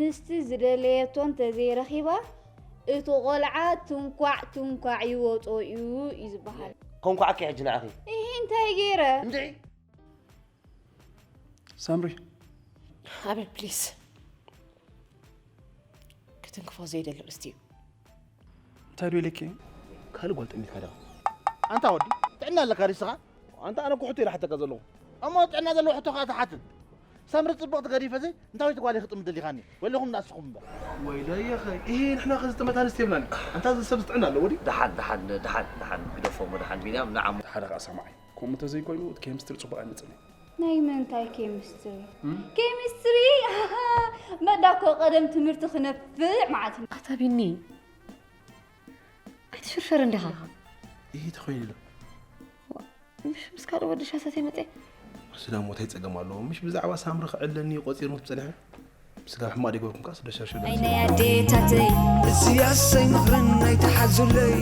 ኣንስቲ ዝደለየቶ እንተዘይረኺባ፣ እቲ ቆልዓ ትንኳዕ ትንኳዕ ይወጾ እዩ እዩ ዝበሃል። ከንኳዓኪ ሕጂ ንዓኺ ይሄ እንታይ ገይረ? እንድዒ ሳምሪ ኣቤል ፕሊስ ክትንክፎ ዘይደሊ ርስቲ እዩ። እንታይ ዶ ኢለኪ? ካልእ ጓል ጠሚትካ ዳ ኣንታ ወዲ ጥዕና ኣለካ ዲስኻ? ኣንታ ኣነ ኩሕቶ ኢለ ሓተካ ዘለኹ። እሞ ጥዕና ዘለዎ ሕቶ ከዓ ትሓትት። ሳምሪ ፅብቕቲ ገዲፈ ዘይ እንታይ ወይ ትጓል ክጥም ደሊኻኒ ወለኹም ንኣስኹም እምበር። ወይለየ ኸ ይሄ ንሕና ከዝጥመት ኣንስት የብላን። ኣንታ እዚ ሰብ ዝጥዕና ኣለዎ ድዩ? ደሓን ደሓን ደሓን ደሓን ግደፎ እሞ ደሓን ቢንያም ንዓሞ ሓደ ከዓ ሰማዓይ ከምኡ እንተዘይኮይኑ እቲ ኬሚስትሪ ፅቡቅ ኣይመፅን እዩ ናይ ምንታይ ኬሚስትሪ? ኬሚስትሪ መዳ እኮ ቀደም ትምህርቲ ክነፍዕ ማለት እዩ። ኣታ ቢኒ ኣይትሽርሸር እንዲኻ ይሄ ተኾይኑ ኢሉ ምሽ ምስ ካልእ ወዲ ሻሰት የመፀ ስጋ ሞት ኣይፀገም ኣለዎ ምሽ ብዛዕባ ሳምሪ ክዕለኒ ቆፂሩ ምስ ፀንሐ ስጋ ሕማቅ ዲገርኩም ካ ስደሸርሸ ናይ ኣዴታተይ እዚያሰይ ምኽርን ኣይተሓዙለይ